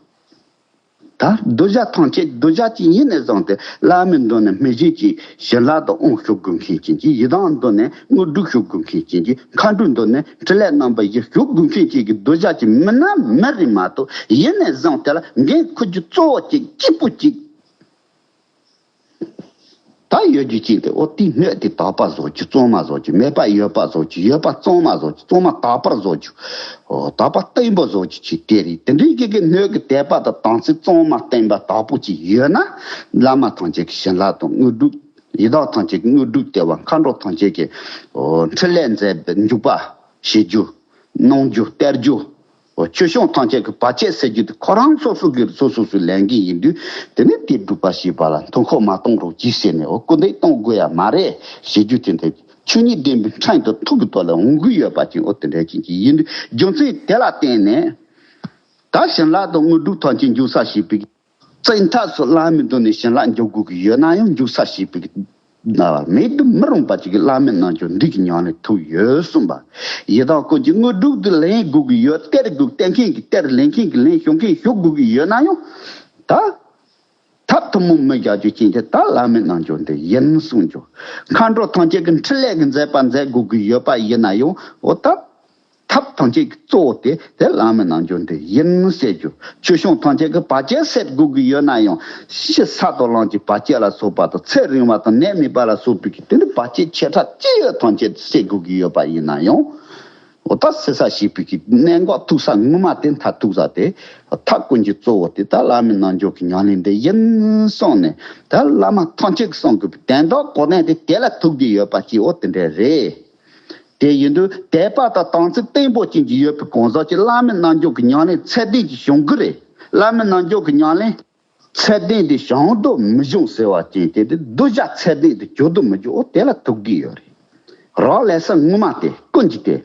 ད་གདུལ་བྱ་ཐམས་ཅད་གདུལ་བྱ་ཅིག་ཡིན་ནས་བཟུང་སྟེ་བླ་མའི་མདུན་ནས་སྨིན་བྱེད་ཀྱི་བྱིན་རླབས་དང་དབང་ཞུ་དགོས་མཁན་ཅན་གྱི་ཡི་དམ་མདུན་ནས་དངོས་གྲུབ་ཞུ་དགོས་མཁན་ཅན་གྱི་མཁའ་འགྲོའི་མདུན་ནས་འཕྲིན་ལས་རྣམ་པ་བཞི་ཞུ་དགོས་མཁན་ཅན་གྱི་གདུལ་བྱ་ཅིག་མིན་ན་མི་རེད་མ་གཏོགས་ཡིན་ནས་བཟུང་སྟེ་ལ་འགན་འཁུར་རྒྱུ་གཙོ་བོ་ཅིག་སྐྱིད་པོ་ཅིག་ད་ཡོད་རྒྱུ་ཅན་དེ་ཨོ་དེའི་སྣོད་དེ་དག་པ་བཟོ་རྒྱུ་གཙང་མ་བཟོ་རྒྱུ་མེད་པ་ཡོད་པ་བཟོ་རྒྱུ་ཡོད་པ་གཙང་མ་བཟོ་རྒྱུ་གཙང་མ་དག་པར་བཟོ་རྒྱུ། ཨོ་དག་པ་བརྟན་པོ་བཟོ་རྒྱུ་ཅིག་དེ་རེད། དེ་འདྲའི་གི་གི་སྣོད་ཀྱི་དད་པ་དང་དམ་ཚིག་གཙང་མ་བརྟན་པ་དག་པོ་ཅིག་ཡོད་ན་བླ་མ་ཐམས་ཅད་ཀྱི་བྱིན་རླབས་དང་དངོས་གྲུབ་ཡི་དམ་ཐམས་ཅད་ཀྱི་དངོས་གྲུབ་སྟེར་བ་མཁའ་འགྲོ་ཐམས་ཅད་ཀྱི་ཨོ་འཕྲིན་ལས་མཛད་པའི་འཇུག་པ་བྱེད་རྒྱུ། གནང་རྒྱུ་སྟེར་རྒྱུ། ཆོས་སྐྱོང་ཐམས་ཅད་ཀྱི་བར་ཆད་སེལ་རྒྱུ་དེ་ཁོ་རང་སོ་སོ་གི་སོ་སོ་སོའི་ལས་འགན་ཡིན་དུས་དེ་ནི་དེ་སྒྲུབ་པ་བྱེད་པ་ལ་མཐོང་ཁོག་མ་གཏོང་རོགས་གྱིས་ཟེར་ནས་འོ་སྐུར་འདེབས་གཏོང་དགོས་ཡ་མ་རེད་ཞེས་རྒྱུ་དེ་འདྲ་ཆོས་ཉིད་བདེན་པའི་ཕྲན་དུ་ཐུགས་ཀྱི་ཐོག་ལ་འོང་གི་ཡོད་པ་ཅིག་འོ་དེ་འདྲ་ཅིག་ཅིག་ཡིན་དུས་རྒྱུ་མཚན་དེ་ལ་བརྟེན་ནས་ད་བྱིན་རླབས་དང་དངོས་གྲུབ་ཐམས་ཅད་འཇུག་ས་ཞེས་པའི་བཙན་ཐབས་སུ་བླ་མའི་མདུན་ནས་བྱིན་རླབས་འཇུག་དགོས་ཀྱི་ཡོད་ན་ཡང་འཇུག་ས་ཞེས་པའི་མེད་དུ་མི་རུང་བ་ཅིག་གི་བླ་མའི་རྣལ་འབྱོར་འདི་གི་ཉམས་ལེན་ཐུབ་ཡོད་གསུངས་པ། ཡི་དམ་ཀུན་གྱི་དངོས་གྲུབ་འདི་ལེན་དགོས་ཀྱི་ཡོད། སྟེར་དགོས་སྟེར་མཁན་གྱི་སྟེར་ལེན་མཁན་གྱི་ལེན་ཞུ་མཁན་ཞུ་དགོས་ཀྱི་ཡོད་ན་ཡང་ད་ཐབས་ཐུན་མོང་མི་བཞག་རྒྱུ་ཅན་དེ་ད་བླ་མའི་རྣལ་འབྱོར་འདི་ཡིན་གསུངས་རྒྱུ། མཁའ་འགྲོ་ཐམས་ཅད་ཀྱི་འཕྲིན་ལས་ཀྱི་མཛད་པ་མཛད་དགོས་ཀྱི་ཡོད་པ་ཡིན་ན་ཡང་འོ་ད། ཐབས་ཐམས་ཅད་ཀྱི་གཙོ་བོ་དེ་དེ་བླ་མའི་རྣལ་འབྱོར་འདི་ཡིན་ཟེར་རྒྱུ། ཆོས་སྐྱོང་ཐམས་ཅད་ཀྱི་བར་ཆད་སེལ་དགོས་ཀྱི་ཡོད་ན་ཡང་ཕྱི་ས་དང་ལམ་གྱི་བར་ཆད་ལ་སོགས་པ་དང་ཚེ་རིང་བ་དང་ནད་མེད་པ་ལ་སོགས་པའི་གི་དེ་ནི་བར་ཆད་ཆེ་ཕྲ་ཅི་ཡོད་ཐམས་ཅད་སེལ་དགོས་ཀྱི་ཡོད་པ་ཡིན་ན་ཡང་འོ་ད་སེལ་ས་ཞེས་པའི་གི་གནད་འགག་ཐུག་ས་ངོ་མ་དེ་མཐར་ཐུག་ས་དེ་ཐབས་ཀུན་གྱི་གཙོ་བོ་དེ་ད་བླ་མའི་རྣལ་འབྱོར་གྱི་ཉམས་ལེན་འདི་ཡིན་གསུངས་ནས་ད་བླ་མ་ཐམས་ཅད་ཀྱི་གསུང་གི་དོན་དག་གོ་གནས་དེ་དེ་ལ་ཐུག་གི་ཡོད་པ་ཅིག་འོ་དེ་འདྲ་རེད། དེ་ཡིན་དུས་དད་པ་དང་དམ་ཚིག་བརྟན་པོ་ཅན་གྱི་ཡོད་པའི་གང་ཟག་ཅིག་བླ་མའི་རྣལ་འབྱོར་གྱི་ཉམས་ལེན་ཚད་ལྡན་ཅིག་བྱུང་གི་རེད། བླ་མའི་རྣལ་འབྱོར་གྱི་ཉམས་ལེན་ཚད་ལྡན་དེ་བྱུང་དང་མི་བྱུང་ཟེར་བ་ཅན་དེ་དེ་གདུལ་བྱ་ཚད་ལྡན་དེ་གྱུར་དང་མི་གྱུར་འོ་དེ་ལ་ཐུག་གི་ཡོད་རེད། རང་ལས་ས་ངོ་མ་དེ་ཀུན་གྱི་དེ།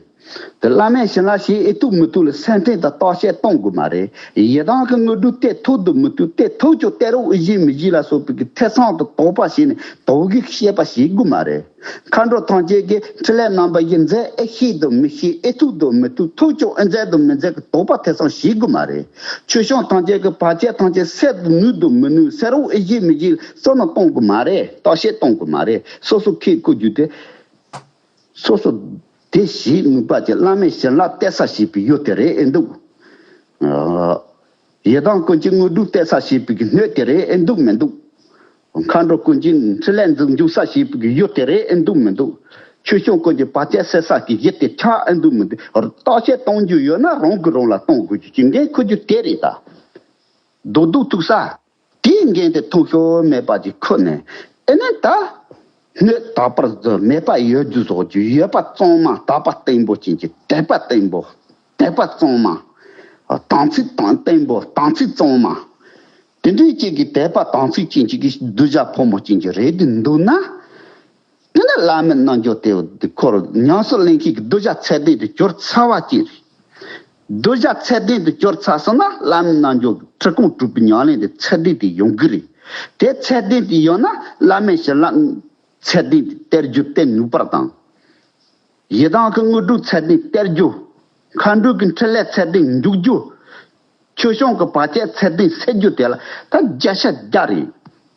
དེ་བླ་མའི་བྱིན་རླབས་ཞིག་ཨེ་ཐུབ་མི་ཐུབ་ལ་སེམས་ཁྲལ་དང་བརྟག་དཔྱད་གཏོང་དགོས་མ་རེད། ཡི་དམ་གྱི་དངོས་གྲུབ་སྟེར་ཐུབ་དང་མི་ཐུབ་སྟེར་ཐུབ་ཀྱང་སྟེར་རོགས་ཨེ་བཞེས་མི་བཞེས་ལ་སོགས་པའི་གི་ཐེ་ཚོམ་དང་དོགས་པ་བྱས་ནས་དོགས་གི་བཤད་པ་བྱེད་དགོས་མ་རེད། མཁའ་འགྲོ་ཐམས་ཅད་ཀྱིས་འཕྲིན་ལས་རྣམ་པ་བཞི་མཛད་ཨེ་ཤེས་དང་མི་ཤེས་ཨེ་ཐུབ་དང་མི་ཐུབ་ཐུབ་ཀྱང་ཨེ་མཛད་དང་མི་མཛད་ཀྱི་དོགས་པ་ཐེ་ཚོམ་བྱེད་དགོས་མ་རེད། ཆོས་སྐྱོང་ཐམས་ཅད་ཀྱི་བར་ཆད་ཐམས་ཅད་སེལ་དུ་ནུས་དང་མི་ནུས་སེལ་རོགས་ཨེ་ཤེས་མི་ཤེས་བསམ་བློ་གཏོང་དགོས་མ་རེད། བརྟག་དཔྱད་གཏོང་དགོས་མ་རེད། སོ་སོ་ཁྱེད་ཁོ་རྒྱུ་དེ་སོ་སོ་དེ་ཞིག་ནུས་པ་ཅན་བླ་མའི་བྱིན་རླབས་སྟེར་ས་ཞེས་པའི་ཡུལ་དེ་རེད་ཨེ་འདུག་ཡི་དམ་ཀུན་གྱི་དངོས་གྲུབ་སྟེར་ས་ཞེས་པའི་གི་སྣོད་དེ་རེད་ཨེ་འདུག་མི་འདུག་མཁའ་འགྲོ་ཀུན་གྱི་འཕྲིན་ལས་འཛིན་འཇུག་ས་ཞེས་པའི་གི་ཡུལ་དེ་རེད་ཨེ་འདུག་མི་འདུག་ཆོས་སྐྱོང་ཀུན་གྱི་བར་ཆད་སེལ་ས་གི་གཞི་དེ་ཆགས་ཨེ་འདུག་མི་འདུག་བརྟག་དཔྱད་གཏོང་རྒྱུ་ཡོད་ན་རང་གིས་རང་ལ་གཏོང་དགོས་རྒྱུ་གི་འགན་འཁུར་རྒྱུ་དེ་རེད་ད། རྡོག་རྡོག་ཐུག་ས། དེའི་འགན་དེ་མཐོང་ཤོར་མེད་པ་ཅིག་ཁུར་ནས་ཨེ་ནས་ད། སྣོད་དག་པར་བཟོ་མེད་པ་ཡོད་རྒྱུ་བཟོ་རྒྱུ་ཡོད་པ་གཙང་མ་དག་པ་བརྟན་པོ་ཅན་གྱི་དད་པ་བརྟན་པོ་དད་པ་གཙང་མ། དམ་ཚིག་དང་བརྟན་པོ་དམ་ཚིག་གཙང་མ། དེ་འདྲའི་ཅིག་གི་དད་པ་དམ་ཚིག་ཅན་ཅིག་གི་གདུལ་བྱ་ཕོ་མོ་ཅན་གྱི་རེད་དེ་འདུག་ན། དེ་ནི་བླ་མའི་རྣལ་འབྱོར་དེ་འཁོར་ཉམས་སུ་ལེན་མཁན་གྱི་གདུལ་བྱ་ཚད་ལྡན་དུ་གྱུར་ཚར་བ་ཅིག་རེད། གདུལ་བྱ་ཚད་ལྡན་དུ་གྱུར་ཚར་སོང་ན་བླ་མའི་རྣལ་འབྱོར་གྱི་ཁྲིད་སྐོང་སྒྲུབ་པའི་ཉམས་ལེན་དེ་ཚད་ལྡན་དུ་ཡོང་གི་རེད། དེ་ཚད་ལྡན་དུ་ཡོང་ན་བླ་མའི་བྱིན་རླབས་ཚད་ལྡན་དུ་སྟེར་རྒྱུ་སྟེར་ནུས་པར་དང་། ཡི་དམ་གྱི་དངོས་གྲུབ་ཚད་ལྡན་སྟེར་རྒྱུ། མཁའ་འགྲོ་གི་འཕྲིན་ལས་ཚད་ལྡན་འཇུག་རྒྱུ། ཆོས་སྐྱོང་གི་བར་ཆད་ཚད་ལྡན་སེལ་རྒྱུ་དེ་ལ་ད་བརྒྱ་ཆ་བརྒྱ་རེད།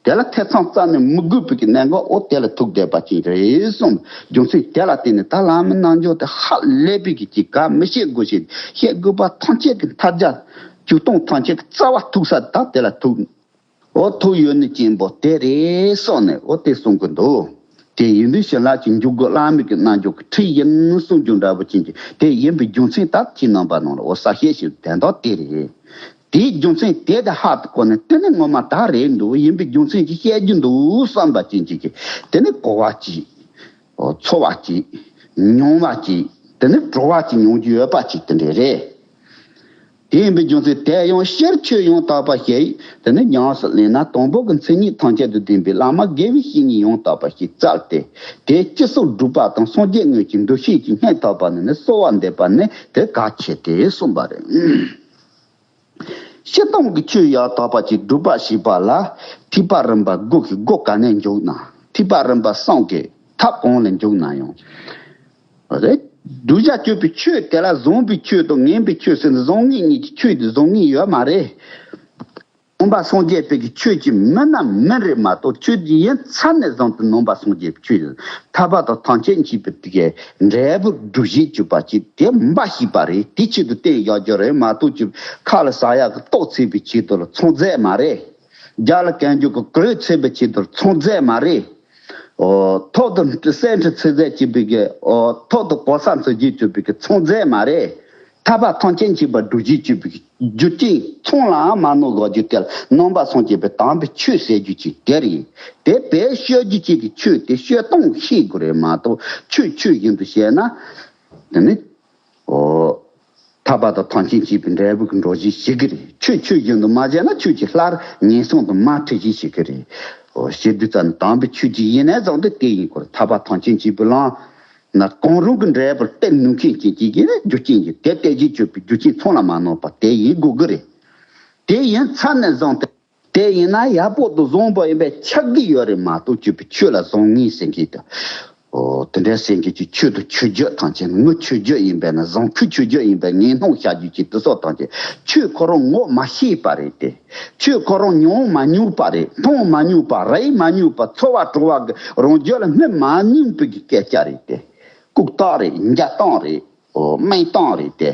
དེ་ལ་ཐེ་ཚོམ་རྩ་ནས་མི་དགོས་པའི་གི་གནད་འགག་འོ་དེ་ལ་ཐུག་བསྡད་པ་ཅིག་རེད་གསུངས། རྒྱུ་མཚན་དེ་ལ་བརྟེན་ནས་ད་བླ་མའི་རྣལ་འབྱོར་དེ་ཧ་ལས་པའི་གི་ཅིག་ག་མི་བཤད་དགོས་ཤེས། བཤད་དགོས་པ་ཐམས་ཅད་ཀྱི་མཐའ་རྒྱ་བཅུ་སྟོང་ཐམས་ཅད་ཀྱི་རྩ་བ་ཐུག་ས་ད་དེ་ལ་ཐུག་འོ་ཐུག་ཡོད་ནི་གཅེན་པོ་དེ་རེད་གསུངས་ནས་འོ་དེ་གསུང་གི་འདུག་དེ་ཡིན་དུས་ཞི་ལྷག་གི་འཇུག་སྒོ་བླ་མའི་གི་རྣལ་འབྱོར་གྱི་ཁྲིད་ཡིན་གསུང་རྒྱུ་འདྲ་པོ་ཅན་གྱི་དེ་ཡིན་པའི་རྒྱུ་མཚན་ད་ཁྱེད་རྣམ་པ་ནང་ལ་འོ་གསལ་བཤད་ཞིག་དན་ཐོག་དེ་རེད། དེའི་རྒྱུ་མཚན་དེ་དེ་ཧ་ཏུ་གོ་ནས་དེ་ནི་ངོ་མ་ད་རེད་འདུག་ཡིན་པའི་རྒྱུ་མཚན་གྱི་བཤད་རྒྱུ་འདུག་བསམ་པ་ཅན་གྱི་གི་དེ་ནི་གོ་བ་གཅིག་འོ་ཚོར་བ་གཅིག་མྱོང་བ་གཅིག་དེ་ནི་བྲོ་བ་གཅིག་མྱོང་རྒྱུ་ཡོད་པ་གཅིག་དེ་འདྲས་རེད། དེ་ཡིན་པའི་རྒྱུ་མཚན་དེ་ཡང་སྤྱིར་ཆོས་ཡང་དག་པ་ཞེས་དེ་ནི་ཉམས་སུ་ལེན་ན་དང་པོ་གི་མཚན་ཉིད་ཐམས་ཅད་དུ་ལྡན་པའི་བླ་མ་དགེ་བའི་བཤེས་གཉེན་ཡང་དག་པ་ཞེས་བཙལ་ཏེ་དེ་སྤྱི་སོགས་སྒྲུབ་པ་དང་སངས་རྒྱས་དངོས་ཀྱི་འདུ་ཤེས་ཀྱི་སྙིང་ཐག་པ་ནས་ནི་གསོལ་བ་འདེབས་པ་ནི་དེ་གལ་ཆེ་སྟེ་གསུངས་པ་རེད། སྤྱིར་བཏང་གི་ཆོས་ཡང་དག་པ་ཅིག་སྒྲུབ་པ་ཞེས་པ་ལ་ཐེག་པ་རིམ་པ་དགུ་གི་སྒོ་ག་ནས་འཇུག་ན་ཐེག་པ་རིམ་པ་གསུམ་གྱི་ཐབས་གང་ལ་འཇུག་ན་ཡང་རེད། གདུལ་བྱ་སྤྱོད་པའི་ཆོས་དེ་ལ་བཟང་པའི་ཆོས་དང་ངན་པའི་ཆོས་ཟེར་ནས་བཟང་ངན་གཉིས་ཀྱི་ཆོས་དེ་བཟང་ངན་ཡོད་མ་རེད། སྟོན་པ་སངས་རྒྱས་པའི་གི་ཆོས་ཀྱི་མིན་ན་མིན་རེད་མ་གཏོགས་ཆོས་ཀྱི་ཡིན་ཚད་ནས་བཟུང་སྟེ་སྟོན་པ་སངས་རྒྱས་པའི་ཆོས་ཐར་པ་དང་ཐམས་ཅད་མཁྱེན་པའི་དེ་གའི་འབྲས་བུ་སྒྲུབ་བྱེད་གྱུར་པ་ཅིག་དེ་འབའ་ཞིག་པ་རེད། དེ་ཆེད་དུ་བསྟན་བཞག་རྒྱུ་རེད་མ་གཏོགས་ཀྱི་ཁ་ལ་ཟ་ཡག་གི་ཏོག་ཚིག་པའི་ཆེད་དུ་ལ་ཚོང་རྫས་མ་རེད། རྒྱ་ལ་གན་རྒྱུ་གི་གོས་ཚིག་པའི་ཆེད་དུ་ལ་ཚོང་རྫས་མ་རེད། ཨོ། ཐོག་ཏུ་སེམས་ཁྲལ་ཚིག་རྫས་བྱེད་པའི་གི་ཨོ་ཐོག་ཏུ་གོ་ས་འཚོལ་རྒྱུ་བྱེད་པའི་གི་ཚོང་རྫས་མ་རེད། ཐར་པ་ཐམས་ཅད་མཁྱེན་པ་སྒྲུབ་བྱེད་བྱེད་པའི་གི་རྒྱུ་རྐྱེན་ཚོང་ལའང་མ་ནོར་དགོས་རྒྱུ་དེ་ལ་སྟོན་པ་སངས་རྒྱས་པའི་དམ་པའི་ཆོས་ཟེར་རྒྱུ་ཅིག་དེ་རེད། དེ་བས་སྤྱོད་རྒྱུ་ཅིག་གི་ཆོས་དེ་སྤྱོད་སྟངས་ཤེས་དགོས་རེད་མ་གཏོགས་ཆོས་ཆོས་བཞིན་དུ་བཤད་ན། དེ་ནི། ཨོ། ཐར་པ་དང་ཐམས་ཅད་མཁྱེན་པའི་འབྲས་བུ་གི་འགྲོ་གཞི་ཞིག་གི་རེད། ཆོས་ཆོས་བཞིན་དུ་མ་བྱས་ན་ཆོས་ཀྱི་སླར་ངན་སོང་དུ་མ་ཁྲིད་གཞི་ཞིག་གི་རེད། ཨོ་ཞེ་དུས་ཙམ་ནས་དམ་པའི་ཆོས་ཀྱི་ཡིན་ནའི་བཟང་དུ་དེ་ཡིན་སྐོར་ཐར་པ་ཐམས་ཅད་མཁྱེན་པའི་ལམ་ན་གང་རུང་གི་འབྲས་བུར་གཏད་ནུས་མཁན་ཅན་གྱི་གི་རྒྱུ་རྐྱེན་གྱི་དེ་གཏད་གཞི་གཅོད་པའི་རྒྱུ་རྐྱེན་ཚང་ལ་མ་ནོར་པ་དེ་ཡིན་དགོས་གི་རེད། དེ་ཡིན་ཚར་ནས་བཟུང་སྟེ། དེ་ཡིན་ན་ཡག་པོ་དང་བཟང་པོ་ཡིན་པའི་ཆགས་ཀྱི་ཡོད་རེད་མ་གཏོགས་ཆོས་པའི་ཆོས་ལ་བཟང་ངན་ཟེར་མཁན་དང་། ཨོ་དེ་འདྲའི་ཟེར་མཁན་གྱི་ཆོས་དང་ཆོས་བརྒྱུད་ཐམས་ཅད་ངུ་ཆོས་བརྒྱུད་ཡིན་པས་ན་བཟང་ཁུལ་ཆོས་བརྒྱུད་ཡིན་པས་ངན་སྣང་བཤད་རྒྱུ་གྱི་དེ་སོགས་ཐམས་ཅད་ཆོས་ཁོ་རང་ངོ་མ་ཤེས་པ་རེད་དེ། ཆོས་ཁོ་རང་མྱོང་མ་མྱོང་པ་རེད། མཐོང་མ་མྱོང་པ་རེད་མ་མྱོང་པ་ཚོར་བ་བྲོ་བ་གི་རང་རྒྱུད་ལ་སྨིན་མ་མྱོང་པའི་གི་སྐད་ཆ་རེད་དེ། ལྐུགས་རྟགས་རེད། འཇའ་སྟོང་རེད། ཨོ་སྨན་སྟོང་རེད་དེ།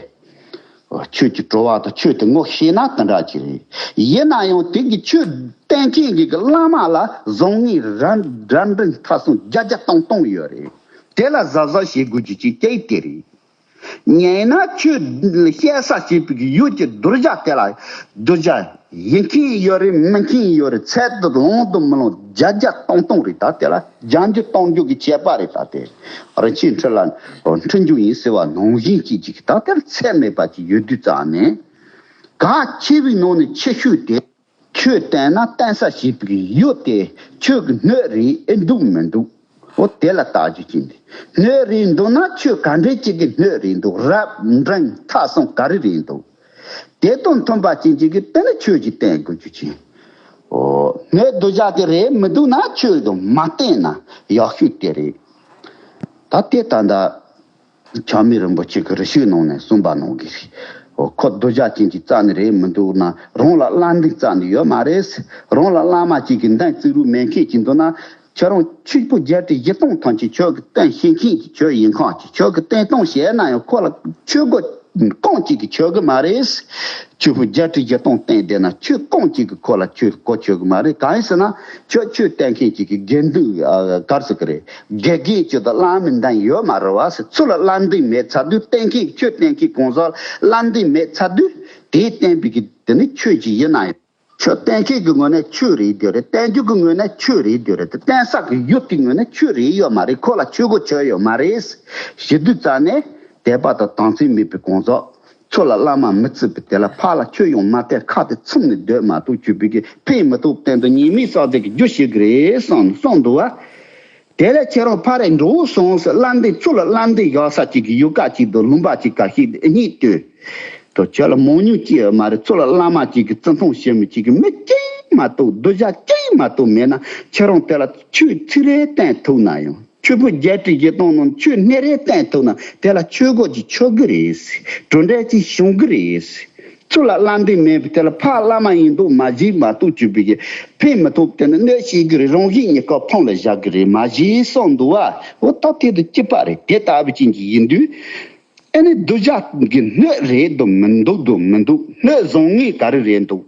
ཨོ་ཆོས་ཀྱི་བྲོ་བ་དང་ཆོས་དེ་ངོ་ཤེས་ན་དེ་འདྲ་ཅིག་རེད། ཡིན་ན་ཡང་དེ་གི་ཆོས་བསྟན་མཁན་གྱི་གི་བླ་མ་ལ་བཟང་ངན་ར་འདྲ་འདྲ་མཐའ་གསུམ་བརྒྱ་བརྒྱ་སྟོང་སྟོང་ཡོད་རེད། དེ་ལ་གཟབ་གཟབ་བྱེད་དགོས་རྒྱུ་ཅིག་དེ་དེ་རེད། ཉན་ན་ཆོས་བཤད་ས་བྱེད་པའི་གི་ཡུལ་གྱི་གདུལ་བྱ་དེ་ལ་གདུལ་བྱ། ཡིན་མཁན་ཡོད་རེད་མིན་མཁན་ཡོད་རེད། ཚད་དུ་ལོངས་དུ་མི་ལོངས་བརྒྱ་བརྒྱ་སྟོང་སྟོང་རེད། ད་དེ་ལ་བརྒྱ་འགྱུར་སྟོང་འགྱུར་གྱི་ཁྱད་པར་རེད། ད་དེ་རིན་ཆེན་ཁྲི་ལ་ཁྲི་འགྱུར་ཡིན་ཟེར་བ་ནང་བཞིན་གྱི་ཅིག་ད་དེར་ཚད་མེད་པ་ཅིག་ཡོད་དུས་ཙང་ནས་གལ་ཆེ་བའི་ནང་ནས་ཆེ་ཤོས་དེ་ཆོས་བསྟན་ན་བསྟན་ས་ཞེས་པའི་ཡུལ་དེ་ཆོས་ཀྱི་སྣོད་རེད་ཨེ་འདུག་མི་འདུག་འོ་དེ་ལ་བརྟག་རྒྱུ་ཅིག་འདི་སྣོད་རེད་འདུག་ན་ཆོས་ག་འདྲས་ཅིག་གི་སྣོད་རེད་འདུག་རབ་འབྲིང་ཐ་གསུམ་ག་རེ་རེད་འདུག་དེ་དང་མཐུན་པ་ཅན་ཅིག་གིས་དེ་ནི་ཆོས་ཀྱི་བསྟན་དགོས་རྒྱུ་ཅན། འོ། ངའི་གདུལ་བྱ་དེ་རེད་མི་འདུག་ན་ཆོས་དང་མ་བསྟན་ན་ཡག་ཤོས་དེ་རེད། ད་དེ་ད་ལྟ་ཆགས་མེད་རིན་པོ་ཆེ་གི་རི་ཤོད་ནང་ནས་གསུངས་པ་ནང་གི་རེད། འོ་ཁོ་གདུལ་བྱ་ཅན་གྱི་རྩ་ནས་རེད་མི་འདུག་ན་རང་ལ་བླ་འདི་རྩ་ནས་ཡོད་མ་རེད། རང་ལ་བླ་མ་ཅིག་གི་འདང་བརྩི་རུ་མེད་མཁན་ཅིག་འདུག་ན། ཁྱེད་རང་ཆོས་པོ་བརྒྱད་ཁྲི་བཞི་སྟོང་ཐམས་ཅད་ཁྱོད་ཀྱི་བསྟན་ཤེས་མཁན་གྱི་ཁྱོད་ཡིན་ཁང་ཅིག་ཁྱོད་ཀྱི་བསྟན་སྟངས་བཤད་ན་ཡང་ཁོ་ལ་ཆོས་སྒོ་རྐང་གཅིག་གིས་ཆོད་གི་མ་རེད། ཆོས་པོ་བརྒྱད་ཁྲི་བཞི་སྟོང་བསྟན་བསྡད་ན་ཆོས་རྐང་གཅིག་གིས་ཁོ་ལ་ཆོས་སྒོ་ཆོད་གི་མ་རེད། གང་ཡིན་ཟེར་ན་ཁྱོད་ཆོས་བསྟན་མཁན་གཅིག་གི་དགེ་འདུན་གར་ཟེར་གི་རེད། དགེ་རྒན་གཅིག་དང་བླ་མའི་འདང་ཡོད་མ་རེད་བ་ཟེར། ཚུར་ལ་བླ་འདི་མེད་ཚར་དུས་བསྟན་མཁན་ཆོས་བསྟན་མཁན་གང་ཟག་བླ་འདི་མེད་ཚར་དུས་དེའི་བསྟན་པའི་གི་དེ་ནི་ཆོས་ཅིག་ཡིན་ན་ཡང་། ཆོས་བསྟན་མཁན་གྱི་ངོས་ནས་ཆོས་རེད་འདོད་རེད། བསྟན་རྒྱུ་གི་ངོས་ནས་ཆོས་རེད་འདོད་རེད། བསྟན་ས་གི་ཡུལ་དེ་ངོས་ནས་ཆོས་རེད་ཡོད་མ་རེད། ཁོ་ལ་ཆོས་སྒོ་ཆོད་ཡོད་མ་རེད། ཞེ་དུས་ཙ་ནས་དད་པ་དང་དམ་ཚིག་མེད་པའི་གང་ཟག་ཚུར་ལ་བླ་མ་མི་བརྩི་བའི་དེ་ལ་ཕར་ལ་ཆོས་ཡང་མ་བསྟན་ཁ་དེ་ཚུམ་ནས་སྡོད་མ་གཏོགས་ཆོས་པའི་གི་ཕན་མི་ཐོགས་བསྟན་དུ་ཉེས་དམིགས་བསགས་ཚད་ཀྱི་རྒྱུ་ཞིག་རེད་བསམ་བསམ་འདུག་བ། དེ་ལས་ཁྱེད་རང་ཕར་རེ་འགྲོ་སོང་ཟེར་བླ་འདི་ཚུར་ལ་བླ་འདི་བཞག་ས་གཅིག་གི་ཡུལ་ཁ་གཅིག་ཏུ་ལུང་པ་གཅིག་ཁ་ཤས་དེ་གཉིས་ལྟོས། དོ་ཁྱོད་ལ་མང་ཉུང་ཅི་ཡང་མ་རེད། ཚུར་ལ་བླ་མ་གཅིག་གི་བརྩི་མཐོང་བྱེད་མི་གཅིག་གི་མི་གཅིག་མ་གཏོགས་གདུལ་བྱ་གཅིག་མ་གཏོགས་མེད་ན་ཁྱེད་རང་དེ་ལ་ཆོས་ཚིག་རེ་བསྟན་ཐུབ་ན་ཡང་ཆོས་པོ་བརྒྱད་ཁྲི་བཞི་སྟོང་ནང་ཆོས་སྣེ་རེ་བསྟན་ཐུབ་ན་དེ་ལ་ཆོས་སྒོ་གཅིག་ཆོད་གི་རེད། གྲུབ་འབྲས་གཅིག་བྱུང་གི་རེད། ཆོས་ལ་བླ་འདི་མེད་པའི་དེ་ལ་ཕ་བླ་མ་ཡིན་འདུག་མ་བྱས་མ་གཏོགས་བཅོས་པའི་གི་ཕན་མི་ཐོགས། དེ་ནི་གནོད་བྱེད་ཀྱི་རེད། རང་བཞིན་གཉིས་ཀ་ཕམ་ལ་བཞག་གི་རེད། མ་བྱས་སོང་འདུག་བ། འོ་ད་དེ་དུ་སྐྱིད་པ་རེད། དེ་ལྟ་བུ་ཅན་གྱི་ཡིན་དུས། ཨེ་ནི་གདུལ་བྱ་གི་སྣོད་རེད་དུ་མི་འདུག་དུ་མི་འདུག་སྣོད་བཟང་ངན་ག་རེ་རེད་འདུག